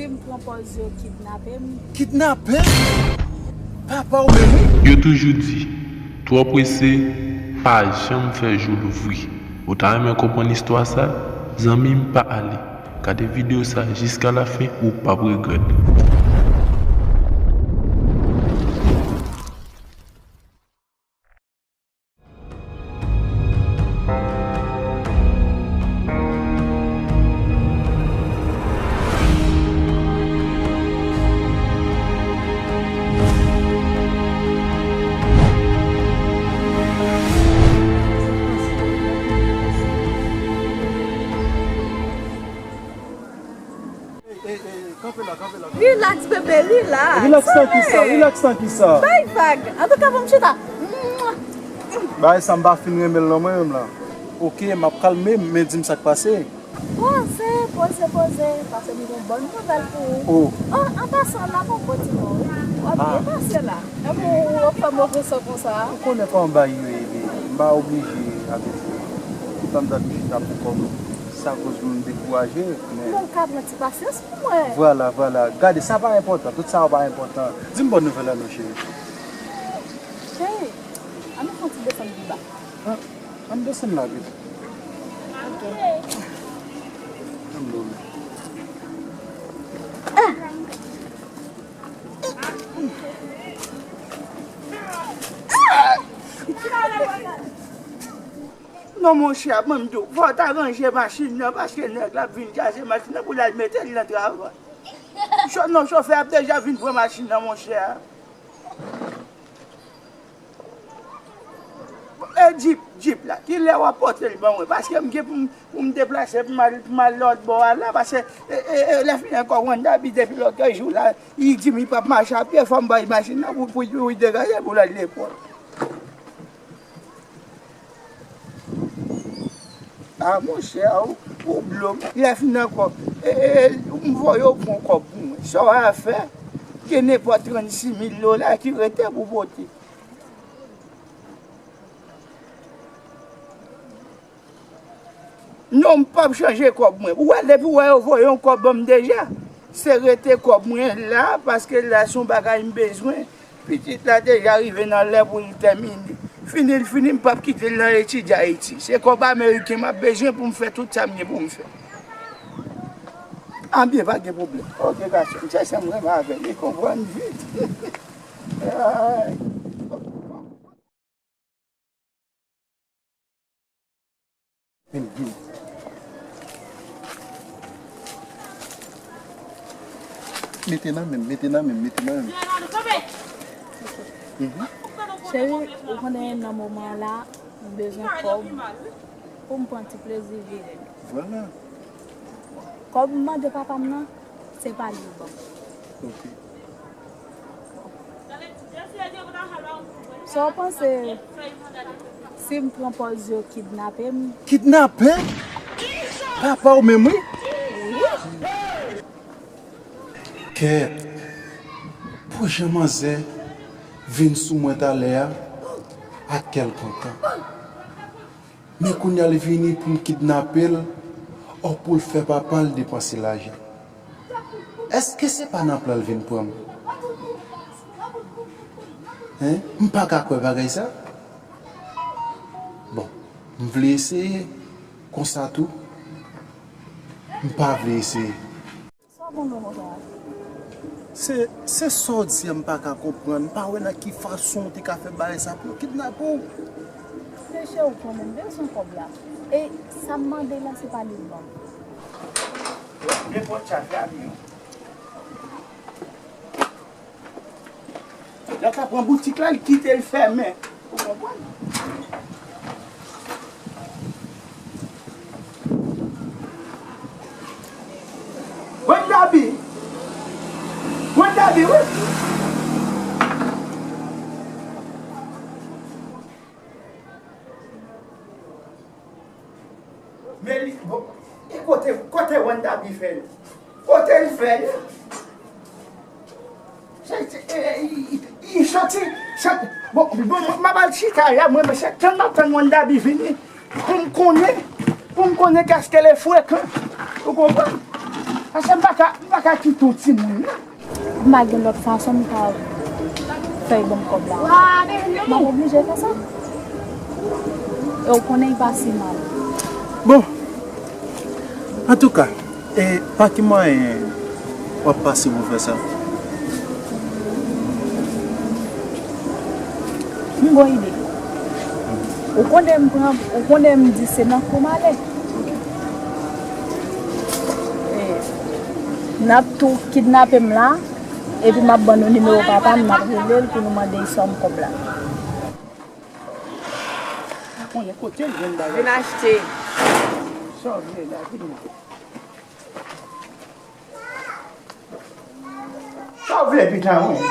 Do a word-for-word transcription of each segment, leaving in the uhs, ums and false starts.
M pran pòz yo kidnape m. Kidnape m? Papa w menm wi. Yo toujou di, twò prese, pa janm fè jou louvri. Ou ta renmen konprann istwa sa? Zanmi m, pa ale. Gade videyo sa jiska lafen, ou p ap regrèt. Ey, ey, ey, kanpe la, kanpe la, kanpe la. Relax, bebe, relax. Relax nan kisa? Relax nan kisa? Bay vag. Antouka, ban m chita. Bagay sa m pa fin renmen l non, mwen menm la. Oke, m ap kalme m, men di m sa k pase. Poze, poze, poze. Paske m gen yon bòn nouvèl pou ou. Oh. Oh, an pasan, la poko ti bon. W ap byen pase la. Epi w ap fè move san konsa. Ou konnen kòman bagay yo ye, bebe. M pa oblije avèk ou. Tan m t ap chita pou kòb sa koz moun dekouraje, men. Non, ka pran ti pasyans pou mwen. Vwala, vwala. Gade, sa pa enpòtan. Tout sa yo pa enpòtan. Di m bòn nouvèl la non, cheri. Cheri, ann nou fè yon ti desann pi ba. Ah, ann desann la, bebe. Ok. Ann dòmi. Non, monchè, ban m di w, fò w ta ranje machin nan, paske nèg la ap vin chache machin nan pou l al mete l nan travay. Cho-, non, chofè ap deja vin pran machin nan, monchè. E djip, djip la, kilè w ap pote l ban mwen? Paske m gen pou m, pou m deplase, pou m al, pou m al lòt bò a la, paske, e, e, e, lè fini ankò, Wanda bi depi lòt jou la, li di m li p ap mache a pye, fò m bay machin nan pou, pou, pou li degaje pou l al lekòl. A, monchè, ou, ou blo m. Lè fini ankò, e, e, e, m voye w pran kòb pou mwen. Sa w a fè, gen nenpòt trannsis mil dola ki rete pou pote. Non, m p ap chanje kòb mwen. Ou wè, depi w wè yo voye yon kòb ban m deja, se rete kòb mwen la, paske la se yon bagay m bezwen. Pitit la deja rive nan lè pou l tèmine. Fini l fini, m p ap kite l nan etidye Ayiti. Se kòb ameriken m ap bezwen pou m fè tout sa m gen pou m fè. A byen, pa gen pwoblèm. Oke, gason, m chèche m renmen avè l, li konprann vit. Ay. Mete nan men m, mete nan men m, mete nan men m. Mhm. Cheri, ou konnen nan moman an la, m bezwen kòb pou m pran ti plezi vi m. Vwala. Kòb m mande papa m nan, se pa li l ban m. Ok. Sa w panse si m pran pòz yo kidnape m? Kidnape? Papa w menm wi. Wi. Kèt. Pou jan manzè vin sou mwen talè a, ak kè l kontan. Men kounye a l vini pou m kidnape l, ò pou l fè papa l depanse lajan. Èske se pa nan plan l vin pran m? Hein? M pa ka kwè bagay sa. Bon, m vle eseye, konsa tou, m pa vle eseye. Sa w konnen konsa? Se, se sa w di a m pa ka konprann. M pa wè nan ki fason w te ka fè bagay sa pou yo kidnape w. Mesye, ou konnen m bezwen kòb la. E sa m mande la, se pa li l ban m. Nenpòt sa, fè avyon. Lè w ta pran boutik la, l kite l fèmen. Ou konprann? Wendabi! Wendabi, wi! Men li, bon, e kote, kote Wanda bi fè l? Kote l fè l? Se, se, e, e, i, i, i soti, se, bon, bon, m ap al chita la, mwen, men se tann m ap tann Wanda bi vini, pou m konnen, pou m konnen kèske le frekan. Ou konprann? Paske m pa ka, m pa ka kite yon timoun nan. M pa gen lòt fason m ka fè l ban m kòb la. M ap oblije fè sa. E w konnen l pa si mal. Bon, antouka, e pa ki mwayen w ap pase pou fè sa? M gon ide. Ou konnen m pran, ou konnen m di se nan kou m ale. E, n ap tou kidnape m la, epi m ap ban nou nimewo papa m, n ap rele l pou nou mande istwa m kòb la. Pa konnen kote l jwenn bagay. Vin achte. Sa w vle la, vin la. Sa w vle pita mwen?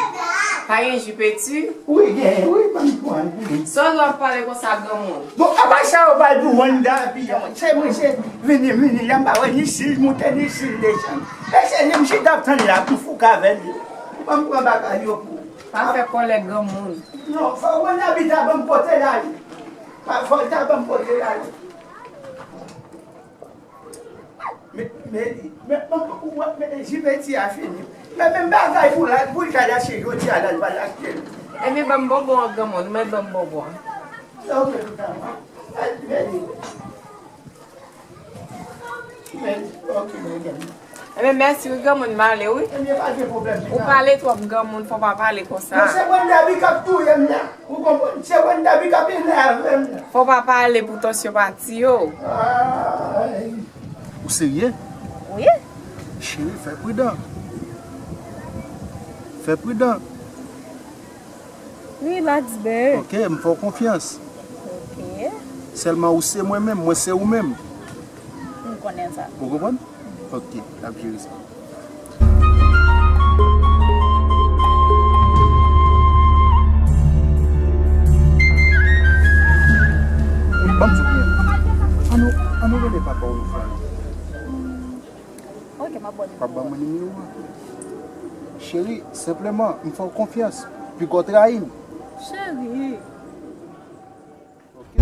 Pa gen ji peti? Wi, gen, wi, ban m pran, wi. Sa w ap pale konsa, granmoun? Bon, apa sa yo pale pou Wanda, pita mwen? Se mwen, se vini, vini, la m pa wè ni si l moute, ni si l desann. E se li m chita ap tann la pou fouk avè l. Ban m pran bagay yo pou. Pa fè kòlè granmoun. Non, fò Wanda pita ban m pote l ale. Pa fò l ta ban m pote l ale. Men, men, men, men, men, men, ji peti a fini. Men, men bagay pou la, pou l ka lache jodi a la, l pa lache l. Ebyen, ban m bonbon an, granmoun, mwen ban m bonbon an. Ok, tout a fè. Men, men, ok, men, men. Ebyen, mèsi wi, granmoun, m ale wi. Ebyen, pa gen pwoblèm. Ou pale twòp, granmoun, fò pa pale konsa. Non, se Wanda Bi k ap touye m la. Ou konprann? Se Wanda Bi k ap enerve m la. Fò pa pale pou tansyon pa tiye w. Ay. Ou serye? Wi. Cheri, fè pridan. Fè pridan. Relax, babe. Ok, m fè w konfyans. Ok. Sèlman ou se mwen menm, mwen se ou menm. M konnen sa. Ou konprann? Ok, n ap jere sa. Ban m di w byen. Ann nou, ann nou rele papa w yon fwa. Ok, m ap ba w nimewo a. W ap ban mwen nimewo a. Cheri, senpleman, m fè w konfyans. Piga w trayi m. Cheri. Ok.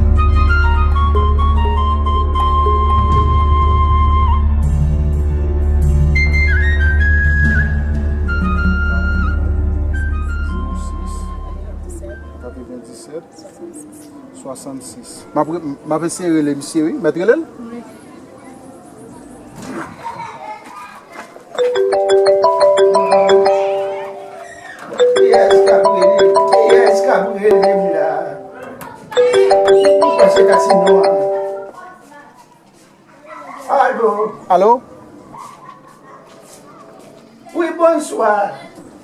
Zewo sis, katrevenndisèt, swasannsis. M ap re-, m ap eseye rele misye, wi. Mèt rele l? Wi. Kiyès k ap rele? Kiyès k ap rele m la? Ou panse kasino a? Alo? Alo? Wi, bonswa.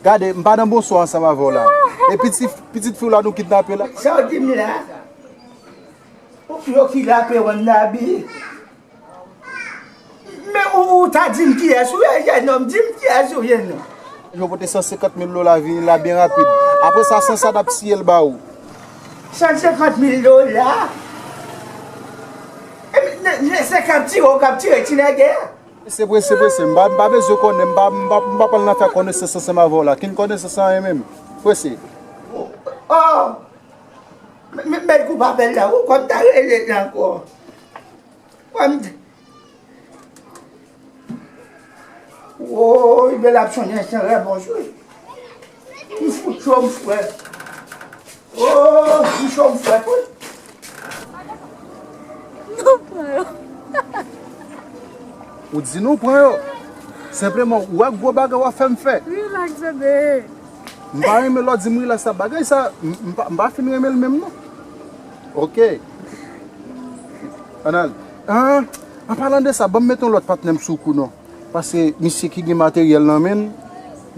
Gade, m pa nan bonswa ansanm avè w la. E pitit, pitit fi w la nou kidnape la. Sa w di m la? Yo kidnape Wanda Bi. Men ou, ou ta di m kiyès ou ye, jennonm, di m kiyès ou ye non. Yo pote san senkant mil dola vini la byen rapid. Apre sa, san sa n ap siye l ba ou. San senkant mil dola? E, men, men se kaptire, w kaptire ti nèg a. Prese, prese, prese. M pa, m pa bezwen konnen, m pa, m pa, m pa pral nan fè konesans ansanm avè w la. Kin konesans anyen menm. Prese. Oh! Men, men, men kou pa bèl la, ou konn ta rele l ankò. Wè m di. Woy, bèl ap sonnen san rèbons wi. M fout cho, m frèt. Oh, m cho, m frèt wi. Nou pran yo. Ou di nou pran yo. Senpleman, ou wè gwo bagay w ap fè m fè. Relax, bebe. M pa renmen lè w di m relax la. Bagay sa, m, m pa, m pa fin renmen l menm non. Ok. Ann al. An, an palan de sa, ban m mete yon lòt patnè m sou kou non. Paske misye ki gen materyèl nan men l,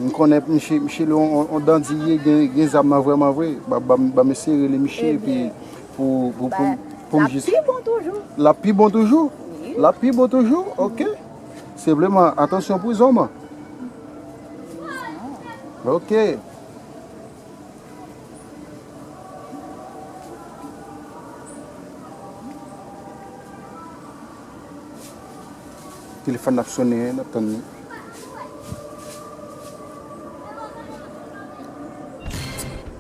m konnen misye, misye yon, yon, yon dandi ye, gen, gen zam nan vrèman vre. Ba, ba, ban m eseye rele misye epi pou, pou, pou, pou m jis. L ap pi bon toujou. L ap pi bon toujou? Wi. L ap pi bon toujou? Ok. Senpleman, atansyon prizon man. Ok. Telefòn ap sonnen, n ap tann li.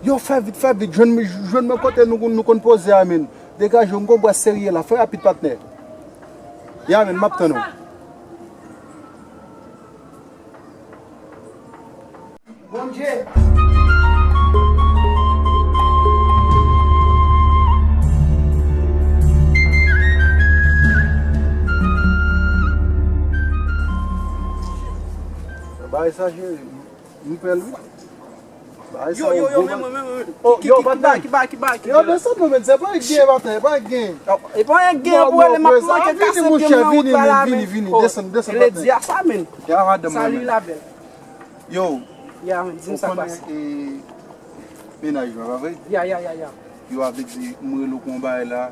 Yo, fè vit, fè vit, jwenn, jwenn mwen kote nou, nou konn poze a, men. Degaje w, m gon bwa serye la, fè rapid, patnè. Ya, men, m ap tann ou. Bondye. Bay sa, cheri. M pè l, wi. Bay sa, yo, yo, yo, men mwen, men mwen. Oh, yo, patnè. Kiba, kiba, kiba, kiba. Yo, desann non, men, se pa gen, patnè, se pa gen. E pa gen pou ale, m ap manke kase pye m nan wout la, la, men. Vini, vini, desann, desann, patnè. Lady a sa, men. Ya, madanm mwen, men. Salut, la belle. Yo. Ya, men, di m sa k pase. Ou konnen, e, mennaj mwen, pa vre? Ya, ya, ya, ya. Yo, avèk di, m rele w pou yon bagay la,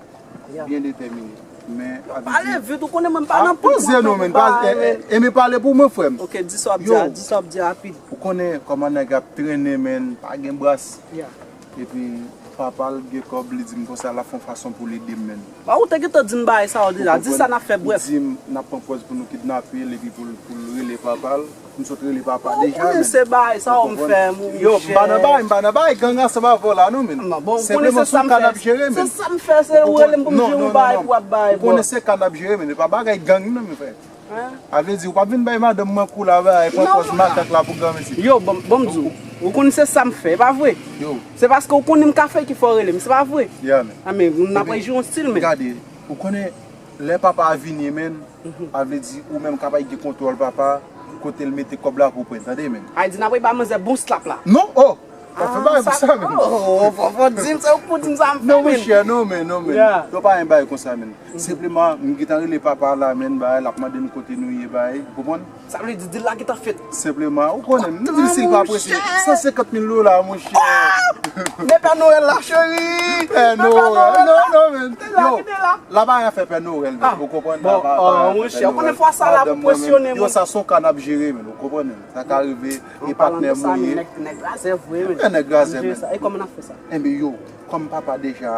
byen detèmine. Men, avèk di, pale vit, ou konnen mwen m pa nan pwogram pou pale, men. E, e, men pale pou mwen, frè m. Ok, di sa w ap di a, di sa w ap di a rapid. Ou konnen kòman nèg ap trennen, men, pa gen bras. Ya. Epi, papa l gen kòb, li di m konsa l ap fè yon fason pou l ede m, men. Ba, ou te gentan di m bagay sa yo deja. Di sa n ap fè, brèf. Li di m n ap pran pòz pou nou kidnape l epi pou l, pou l rele papa l. M sot rele papa deja, men. Ou konnen se bagay sa yo m fè, mon chè. Yo, m pa nan bagay, m pa nan bagay gang ansanm avè w la, non, men. Bon, ou konnen se sa m fè. Se sa m fè, se ou rele m pou m jere yon bagay pou w ap bay, bò. Ou konnen se ka n ap jere, men. E pa bagay gang, non, men, frè. Sa vle di, ou p ap vin bay madanm mwen kou la, bay, pran pòz makak la pou granmesi. Yo, bon, bon, m di w, ou konn se sa m fè, e pa vre? Yo. Se paske ou konnen m ka fè ki fè w rele m, se pa vre? Ya, men. A, men, n ap jwe yon stil, men. Gade, ou konnen, lè papa a vini, men, sa vle di, ou menm ka bay gen kontwòl papa, kote l mete kòb la pou pran, tande, men. Ay di, n ap bay manzè bon slap la. Non, oh! Pa fè bagay konsa, men. Oh, fò, fò di m sa, ou pou di m sa m fè, men. Non, monchè, non, men, non, men. Yo pa gen bagay konsa, men. Senpleman, m gentan rele papa la, men, bay, l ap mande n kote nou ye, bay, ou konprann? Sa vle di, dil la gentan fèt. Senpleman, ou konnen, m di si l pa prese, san senkant mil dola, monchè. Men Pè Nwèl la, cheri. Pè Nwèl, non, non, men. Yo, la pa gen afè Pè Nwèl, men, ou konprann? Bon, monchè, ou konnen fwa sa la pou presyone moun. Yo, sa se yon ka n ap jere, men, ou konprann, men. Sa ka rive, e patnè mwen ye. Nèg, nèg razè vre, men. E nèg razè, men. E kòman n ap fè sa? Enben yo, kòm papa deja,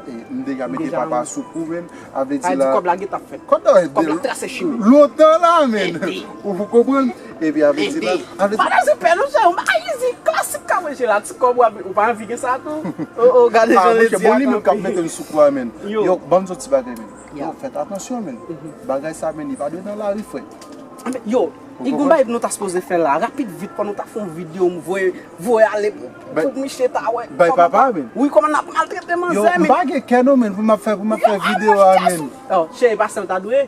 e, m deja mete papa sou kou, men, sa vle di la. Kòb la gentan fèt. Kòb la trase chimen. Lontan la, men. Ou konprann? Epi sa vle di la, sa vle di. Pa bezwen pè non, se yon bagay izi, klasik ka manje la, ti kòb w ap, ou pa anvi gen sa tou? Oh, oh, gade jan lady a kanpe. Bon, li menm k ap mete l sou kou a, men. Yo, ban m di w ti bagay, men. Yo, fèt atansyon, men. Bagay sa, men, li pa dwe nan lari, frè. Yo, li gon bagay nou ta sipoze fè la, rapid vit, pandan nou ta fè yon videyo, m voye, voye ale pou, pou misye ta wè. Bay papa, men. Wi, kòman n ap maltrete manzè, men. Yo, m pa gen kè non, men, pou m ap fè, pou m ap fè videyo a, men. Oh, cheri, pa sa l ta dwe.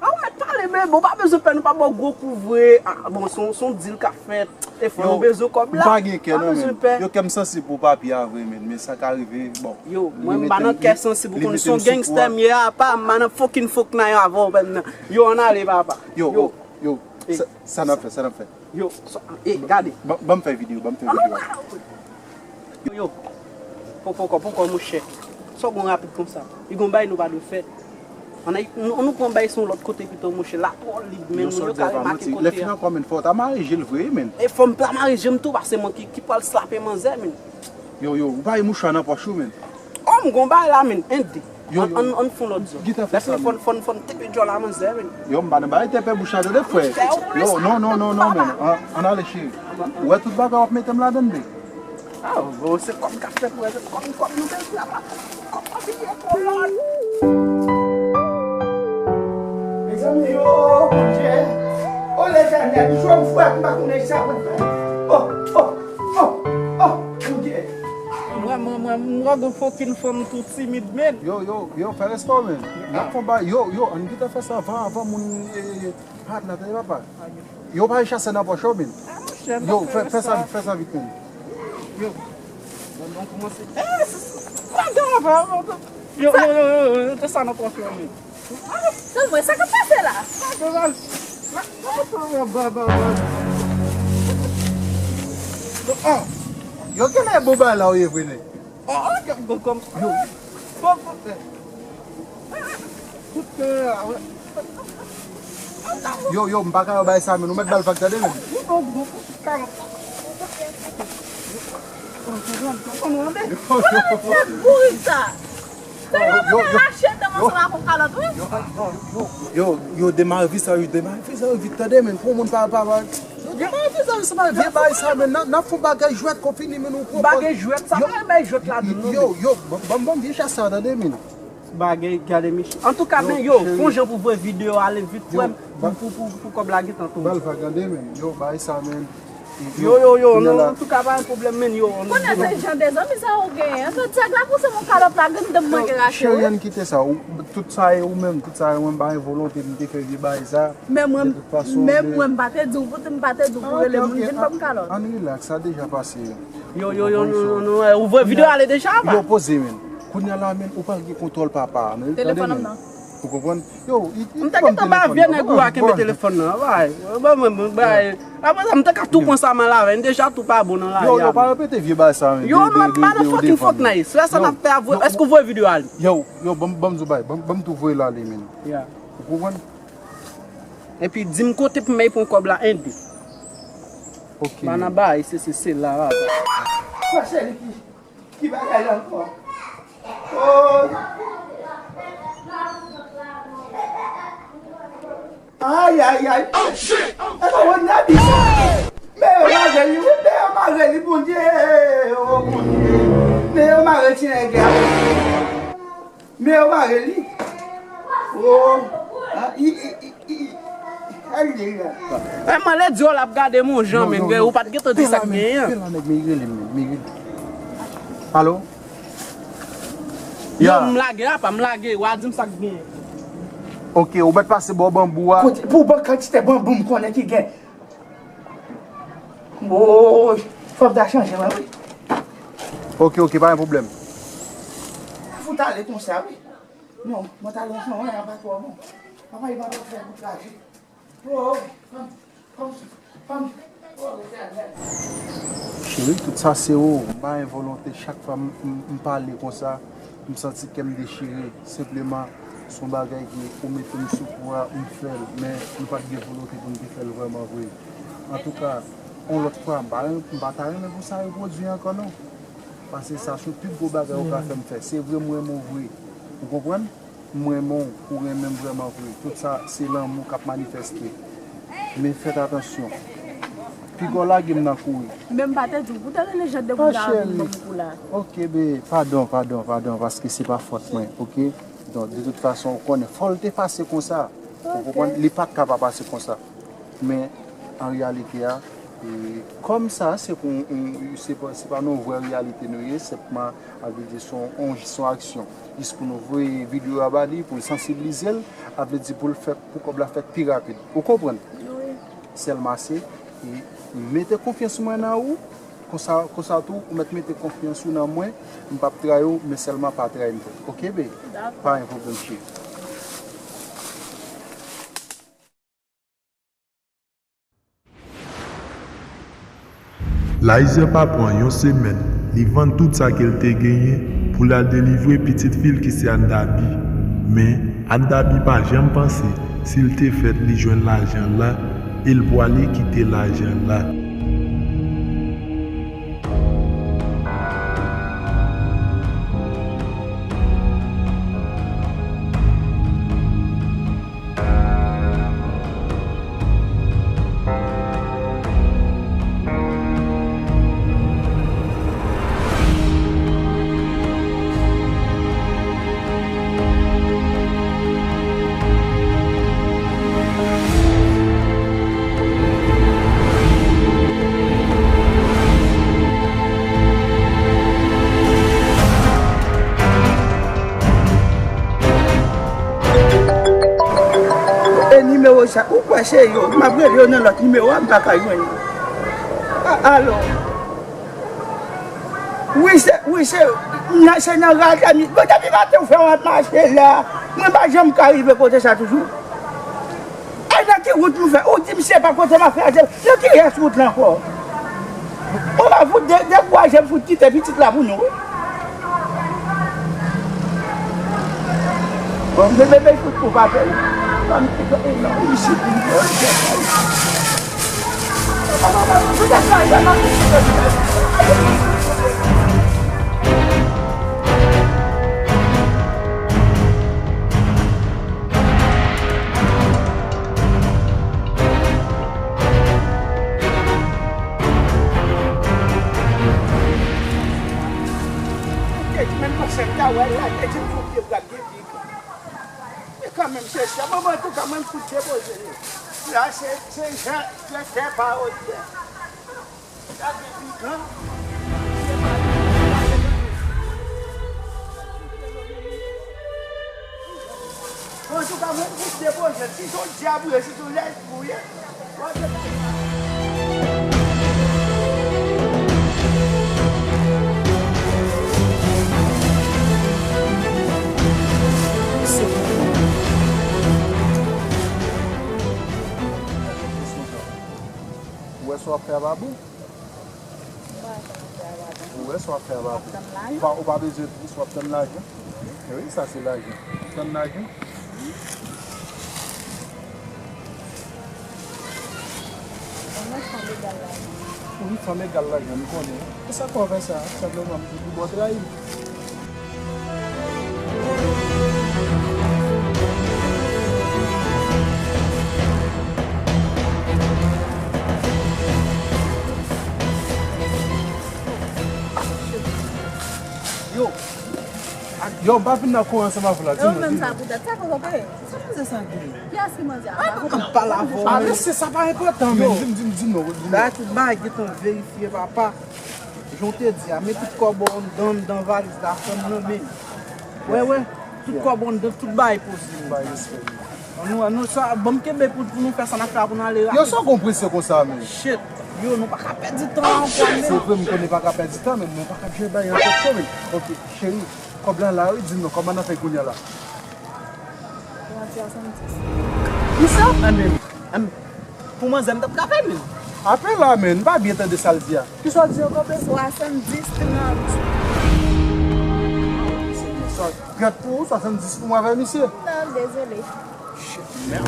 A, ou mèt pale, men, bon, pa bezwen pè, nou pa ba w gwo kou vre. A, bon, se yon, se yon dil k ap fèt. E fò nou bezwen kòb la. Yo, m pa gen kè non, men. Yo, kè m sansib pou papye a vre, men, men sa ka rive, bon. Yo, mwen, m pa nan kè sansib, ou konnen se yon gangsta m ye, apa, m pa nan fokin fok nan yo avè w, men, yo, ann ale, papa. Yo, yo, yo, sa, sa n ap fè, sa n ap fè? Yo, e, gade. Ban, ban m fè videyo, ban m fè videyo a. Yo, yo. Poko, poko, poko, monchè. Sa w gon rapid konsa? Li gon bagay nou pa dwe fè. Ann, nou, nou pran bagay se yon lòt kote pito, monchè. La twò lib, men moun yo ka remake kote a. Lè fin ankò, men, fò w ta mare je l vre, men. E fò m ta mare je m tou, paske mwen ki, ki pral slape manzè, men. Yo, yo, ou pa gen mouchwa nan pòch ou, men. Oh, m gon bagay la, men. Ende. Yo, yo. Ann, ann, ann fè yon lòt zòn. Lè fini, fò n, fò n, fò n tepe djòl a manzè, men. Yo, m pa nan bagay tepe bouch la, tande, frè. Yo, non, non, non, non, men. Ann, ann ale, cheri. Ou wè tout bagay w ap mete m ladann, men. Ah, bon, se kòb k ap fèt, wè, se kòb, kòb nou bezwen la, kòb pa vini, kòb la. Mezanmi, oh, Bondye. Oh, Letènèl, jwe m fwèt, m pa konnen sa pou m fè. Oh, oh, oh, oh, Bondye. Mwen, mwen, mwen, mwen, gon fokin fanm tou timid, men. Yo, yo, yo, fè respè w, men. N ap fè yon bagay, yo, yo, ann gentan fè sa avan, avan moun, eh, eh, eh, pa t la, tande, papa. Yo, pa gen chasè nan pòch yo, men. Yo, fè, fè sa vit, fè sa vit, men. Yo. Bon, bon, kòmanse. Eh, se, se, pa gen anvan, anvan, anvan. Yo, yo, yo, yo, yo, te sa nan pòch yo, men. Sèlman, sa k ap pase la? Sa k ap pase la? Ba, ba, ba, ba. Ah, yo, genlè bon bagay la ou ye vre, nèg. Oh, oh, yo, bon, kòm, yo. Bon, bon, eh. Yo, yo, m pa ka wè bagay sa, men. Ou mèt ba l vag, tande, men. Yo, yo, yo, yo, demare vizaj, demare vizaj vit, tande, men. Pou moun pa, pa, pa. Yo, demare vizaj, se pa vye bagay sa, men. N a, n a fè bagay jwèt, konfini, men, nou pran. Bagay jwèt, sa pa bagay jwèt la, non, men. Yo, yo, ban, ban, ban vye chasè a, tande, men. Bagay, gade mesye. Antouka, men, yo, fè yon jan pou voye videyo ale vit, frè m, pou, pou, pou, pou kòb la gentan tonbe. Bal vag, tande, men. Yo, bagay sa, men. Yo, yo, yo, non, antouka pa gen pwoblèm, men yo. Konnen se jan de zanmi sa ou genyen. An fèt, sa la pou se yon kalòt la, gen dèm mwen ki rache. Cheri, ann kite sa. Tout sa e ou menm, tout sa e mwen, pa gen volonte m te fè vye bagay sa. Men mwen, men mwen, m pa te di w pou, m pa te di w pou rele moun vin ban m kalòt. Ann rilaks, sa deja pase. Yo, yo, yo, non, non, non, ou voye videyo ale deja, pa? Yo, poze, men. Kounye a la, men, ou pa gen kontwòl papa a, men. Telefòn an nan. Ou konprann? Yo, i, i, m te gentan ba vye nèg ou a kenbe telefòn nan. Bay, bay, bay. Apre sa, m te ka tou pran sa mal avè. M deja tou pa bon nan la. Yo, yo, pa repete vye bagay sa, men. Yo, m ap ba nan fucking fuck nice. Fè sa n ap fè a vre. Èske ou voye videyo ale? Yo, yo, ban m, ban m di w bagay. Ban m, ban m tou voye l ale, men. Ou konprann? Epi di m kote pou m al pran kòb la, en, de. Ok. Ba nan bay, se, se, se la, la. Sa, cheri, ki Ki bagay la ankò? Oh. Ay, ay, ay. E pa wè n abi sa. Men yo mare li, wi, men yo mare li, Bondye. Oh, Bondye. Men yo mare ti nèg la. Men yo mare li. Oh. Ah, i, i, i, i. Ay, li la. Eh, mwen lè di w l ap gade m yon jan, men ou pa t gentan di sa k genyen an. Pè la nèg, men li rele m, men li rele m. Alo? Yo, m lage apa, m lage, w a di m sa k genyen. Ok, ou mèt pase bò banbou a. Kote, pou ban kantite banbou m konnen ki gen. Woy, fò m ta chanje mwen, wi. Ok, ok, pa gen pwoblèm. Fout ale konsa, wi. Non, mwen ta lwen jan, wi, an pa twò bon. Papa, li pa t ap fè bout lavi. Cheri, tout sa se ou. M pa gen volonte. Chak fwa m, m, m pale konsa, m santi kè m dechire. Senpleman, se yon bagay ke ou mete m sou kou a, m fè l. Men, nou pa t gen volonte pou n te fè l vrèman vre. Antouka, yon lòt fwa, m pa, m pa ta renmen pou sa repwodui ankò, non. Paske sa se yon pi gwo bagay ou ka fè m fè. Se vre, m renmen w vre. Ou konprann? M renmen w, ou renmen m vrèman vre. Tout sa, se lanmou k ap manifeste. Men fèt atansyon. Piga w lage m nan kouri. Men m pa te di w pou te rele jan de moun sa a vin ban m kou la. Ok, be, padon, padon, padon, paske se pa fòt mwen, ok? Donk, de tout fason, ou konnen, fò l te pase konsa. Ou konprann? Li pa t ka pa pase konsa. Men, an reyalite a, e, kòm sa, se pou, se pa, se pa nan vrè reyalite nou ye, senpman, a vle di, se yon, se yon aksyon. Jis pou nou voye videyo a ba li, pou l sansibilize l, a vle di, pou l fè, pou kòb la fèt pi rapid. Ou konprann? Wi. Sèlman se, e, mete konfyans mwen nan ou, konsa, konsa tou, ou mèt mete konfyans ou nan mwen, m p ap trayi w, men sèlman pa trayi m tou. Ok, be? Dakò. Pa gen pwoblèm, cheri. Laizer pa pran yon semèn, li vann tout sa ke l te genyen pou l al delivre pitit fi l ki se Andabi. Men, Andabi pa janm panse, si l te fèt li jwenn lajan la, e l pwale kite lajan la. E nimewo sa, ou kwè se yo? M ap rele yo nan lòt nimewo a, m pa ka jwenn yo. A, alo. Wi, se, wi, se, nan, se nan rad la, mi, bon, depi maten ou fè w ap mache la. Mwen pa janm ka rive kote sa toujou. Ay, nan ki wout nou fè? Ou di m se pa kote m ap kraze l. Nan ki rès wout la ankò? Ou pa fout de, dekouraje m fout kite pitit la pou nou, wi. Bon, men bebe fout pou pa fè l. Ban m, ban m, isit, Te di menm konsa m ta wè l la, te di m sou pye pral gen pik. Men kanmenm, se sa. Bon, bon, antouka, mwen m fout depoze li. La, se, se jan de tè pa otè. Antouka, mwen m jis depoze l. Si se yon dyab ou ye, si se yon lèzbi ou ye, w ap jwenn. Ou wè sa w ap fè a pa bon? Ou wè sa w ap fè a pa bon. Ou pa, ou pa bezwen plis, w ap tann lajan. Wi, sa se lajan. Tann lajan. Wi, fanm egal lajan, m konnen. E sa fè w fè sa? Senpleman, m di pou bò trayi m. Yo, yo, m pa vin nan kò ansanm avè w la, di mwen, di mwen. Sa pou tèt, sa pou tèt. Sa manzè sa gen? Kiyès ki manzè a? An pale avè w. Ah, mesye, sa pa enpòtan, men. Di m, di m, di m non, di m non. Bagay tout bagay gentan verifye, papa. Jan w te di a, men tout kòb ou anndan, anndan valiz la, fè m nan men. Wè, wè, tout kòb ou anndan, tout bagay posib. Bay respè. An nou, an nou, sa, ban m kenbe pou, pou nou fè sa n ap fè a pou n ale rapid. Yo, sa w gon prese konsa, men? Shit. Yo, nou pa ka pèdi tan ankò, men. Se vre, m konnen pa ka pèdi tan, men nou pa ka jwe bay ankò cho, men. Ok, cheri, kòb la la, wi, di m non, kòman n ap fè kounye a la? Pou mwen, swasanndis. Kisa? An men, an, pou manzè, m t ap travay, men. Apre la, men, m pa byen tande sa l di a. Kisa w di ankò, men? Swasanndis trant. Trant pou ou, swasanndis pou mwen avè misye. Non, dezole. Shit, mèd.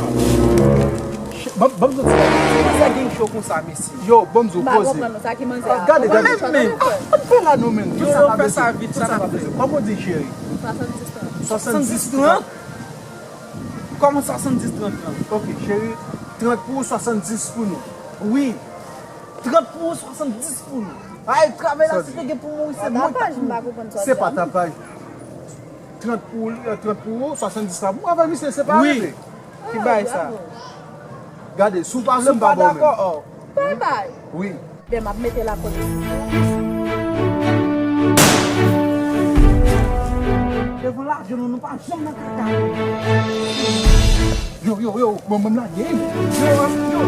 Shit, ban, ban m di w ti bagay. Ti manzè gen cho konsa, mesye. Yo, ban m di w, poze. M pa konprann non, sa ki manzè a. Gade, gade. Mwen menm, men. An fè la non, men. Yo, yo, fè sa vit, sa n ap fè. Kòman w di, cheri? Swasanndis trant. Swasanndis trant? Kòman swasanndis trant lan? Ok, cheri, trant pou ou, swasanndis pou nou. Wi. Trant pou ou, swasanndis pou nou. Ay, travay la, si te gen pou mouri, se mwen k t ap mouri. Se pa tapaj. Trant pou ou, trant pou ou, swasanndis la pou mwen avè misye, se pa rete. Ki bay sa? Gade, si w pa vle, m pa ba w menm. Wi. Dè m ap mete la kote. Devan lajan nou, nou pa janm nan kaka. Yo, yo, yo, bon, bon, m lage. Yo, yo.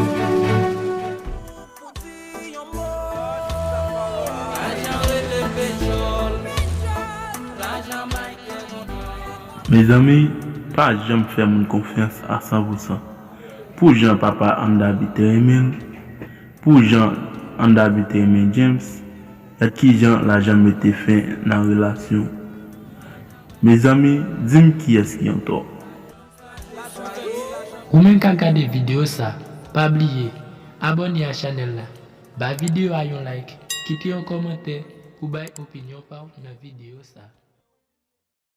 Mezanmi, pa janm fè moun konfyans a san pou san. Pou jan papa Andabi te renmen l, pou jan Andabi te renmen James, gad kijan lajan mete fen nan relasyon. Mezanmi, di m kiyès ki antò. Ou menm k ap gade videyo sa, pa bliye abòne a chanèl la, ba videyo a yon like, kite yon kòmantè pou bay opinyon pa w nan videyo sa.